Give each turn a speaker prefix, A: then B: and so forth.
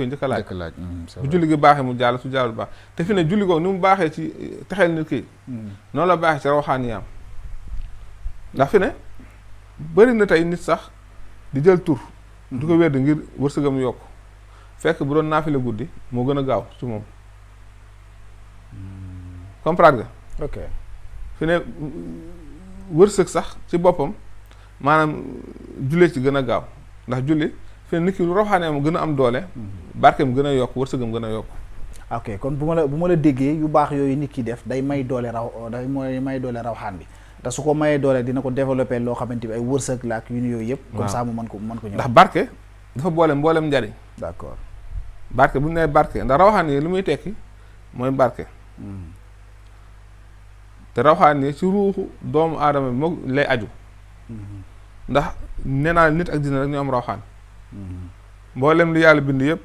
A: koy njëkk a laaj
B: c'est
A: bu
B: vrai.
A: julli gi baaxee mu jàll su jàllul baax te fi ne julli googu ni mu baaxee ci texeel nit ki noonu la baaxee ci rawxaaniyaam ndax fi ne bëri na tey nit sax di jël tur du ko wedd ngir wërsëgam yokk fekk bu doon naafile guddi moo gën a gaaw ci moom comprendre nga
B: ok
A: fi ne wërsëg sax ci boppam maanaam jullee ci gën a gaaw ndax julli fi ne nit ki lu rawxaaniyaam gën a am doole barkeem gën a yokk wërsëgam gën a yokk
C: ok kon bu ma la déggee yu baax yooyu nit ki def day may doole may doole rawxaan bi te su ko mayee doole dina ko développé loo xamante bi ay wërsëg la ak yu yooyu yëpp comme ça mu mën ko ñëw
A: ndax barke dafa boole mboolem njariñ
C: d'accord
A: barke bu ñu nee barke ndax rawxaan yi li muy tekki mooy barke te rawxaan yi ci ruuxu doomu aadama bi moo lay aju ndax nee naa nit ak dina rek ñu am rawxaan mboolem li yàlla bind yëpp